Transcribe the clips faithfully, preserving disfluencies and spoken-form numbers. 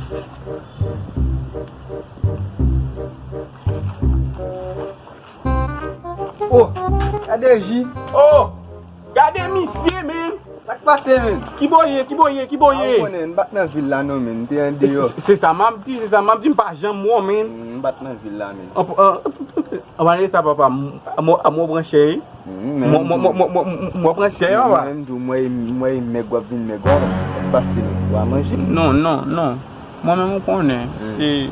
Oh, gade ji. Oh, gade misye, men. Sa k pase, men? Ki bò ye, ki bò ye, ki bò ye? A, ou konnen, m pa t nan vil la non, men. M te andeyò. Se, se sa m ap di, se sa m ap di, m pa janm wè w, men. Mm, m pa t nan vil la, men. An, an, an pale sa, papa, m, m, m pran chè, wi. Mm, men m, m, m, m pran chè, papa. Menm di w, mwen, mwen, mèg w ap vin mèg, w ap pase, men. W a manje. Non, non, non. Mwen menm ou konnen, se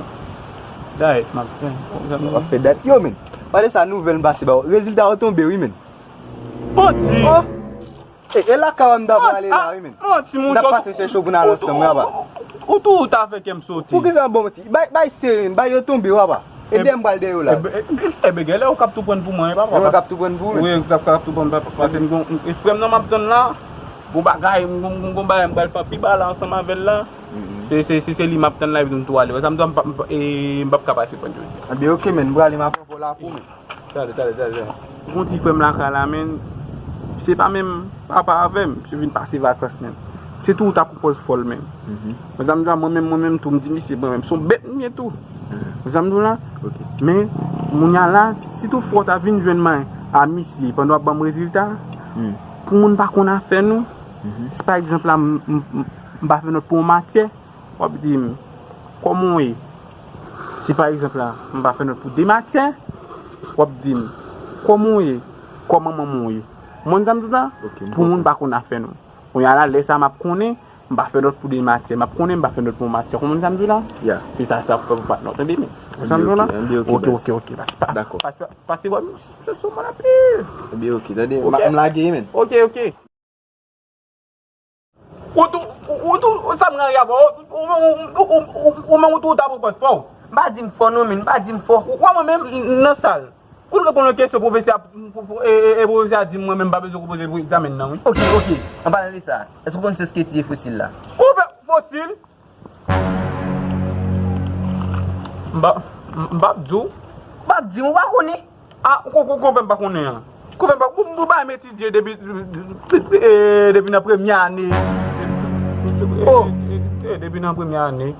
dayèt m ap fè. W ap fè dayèt? Yo, men, pale sa nouvèl m pase ba w. Rezilta yo tonbe, wi, men. Manti! Oh! E, e lakay w m ta prale la, wi, men. Manti, monchè. M ta pase chèche w pou n al ansanm, wi, apa. Ou tou, ou ta fè kè m sote. Poukisa w ap ban manti? Bay, bay serye, bay yo tonbe, wi, apa. E dèyè m pral dèyè yo la. Ebe, gèlè ou k ap tou pran pou mwen, wi, papa. Mwen k ap tou pran pou ou, men. Wi, k ap, k ap tou pran, papa. Paske m gon, e frè m nan m ap tann la. Gon bagay, m gon, gon, gon bagay, m pral fè pi ba la ansanm avè l la. Se, se, se, se li m ap tann la, epi m tou ale. Wè sa m di w, m p ap, m p ap, e, m p ap ka pase pran jodi a. Anben, oke, men, m prale, m ap pran pou la pou ou, men. Tande, tande, tande, tande. Gon ti frè m lakay la, men. Se pa menm papa avè m, misye vin pase vakans menm. Se tou ou ta pran pòz fò l menm. Wè sa m di w la, mwen menm, mwen menm tou, m di misye, mwen menm, se yon bèt m ye tou. Wè sa m di w la? Men, kounye a la, si toutfwa w ta vin jwenn mwen a misye pandan w ap ban m rezilta, pou moun pa konn afè nou, si pa egzanp la, m, m, m, m pa fè nòt pou yon matyè, w ap di m, kòman w ye? Si pa egzanp la, m pa fè nòt pou de matyè, w ap di m, kòman w ye? Kòman manman w ye? Ou konprann sa m di w la? Pou moun pa konn afè nou. Kounye a la, lè sa a m ap konnen, m pa fè nòt pou de matyè. M ap konnen, m pa fè nòt pou yon matyè. Ou konprann sa m di w la? Se sa, sa pou fè pou pa t nòt. Tande, men. Ou konprann sa m di w la? Oke, oke, oke. Pase, pase, pase, pase, se sou mwen anpil. Ebyen, oke, tande. M lage, men. Oke, oke. Ou tou, ou, ou tou, sa m rale avè w, ou menm ou tou, ou ta pran pòz fò. M pa di m fò non, men, m pa di m fò. Ou wè mwen menm, m nan sal. Kou l reponn yon kesyon, pwofesè a, e, e, e, pwofesè a di m mwen menm m pa bezwen konpoze pou egzamen nan, wi. Oke, oke. An palan de sa, èske w konn se Sketi e Fosil la? Kou fè Fosil? M pa, m, m p ap di w. Ou p ap di m, ou pa konnen? A, kou, kou, kou fè m pa konnen an? Kou fè m pa, kou, kou pa m etidye depi, e, depi nan premyè ane. Oh! E, e, depi nan premyè ane.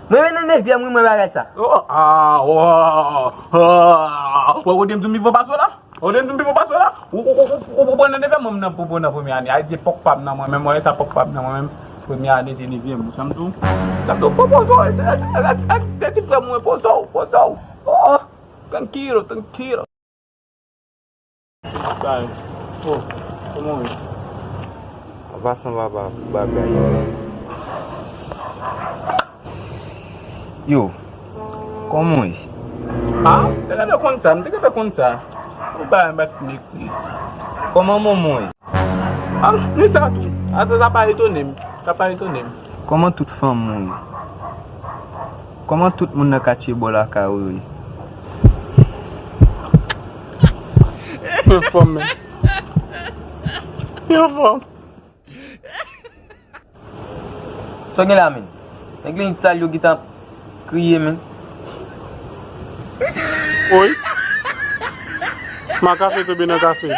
Mwen menm nan nevyèm, wi, mwen bagay sa. Oh, a, oh, oh, oh. Ou kote m di m pi fò pase w la? Ou kote m di m pi fò pase w la? Ou, ou, ou, ou, ou pran nan nevyèm, mwen m nan, pou, pou nan premyè ane. A di pòk pa m nan mwen menm, mwen sa pòk pa m nan mwen menm. Premyè ane se nevyèm, ou sa m di w? Sa m di w, poze w, se, se, se, se, se ti frè mwen, poze w, poze w. Oh, tranquilo, tranquilo. Sa, oh, kòman w ye? An pasan papa, bagay. Yo, kòman w ye? A, m te gentan konn sa, m te gentan konn sa. Ou pa, m pa t fin ekri. Kòman manman w ye? A, ni sa tou. A, sa, sa pa etone m. Sa pa etone m. Kòman tout fanmi w ye? Kòman tout moun nan katye bò lakay ou yo ye? Yo fò, men. Yo fò. Sa w gen la, men? Nèg linik sal yo gentan ap kriye, men. Oy. Ma kafe tonbe nan kafe.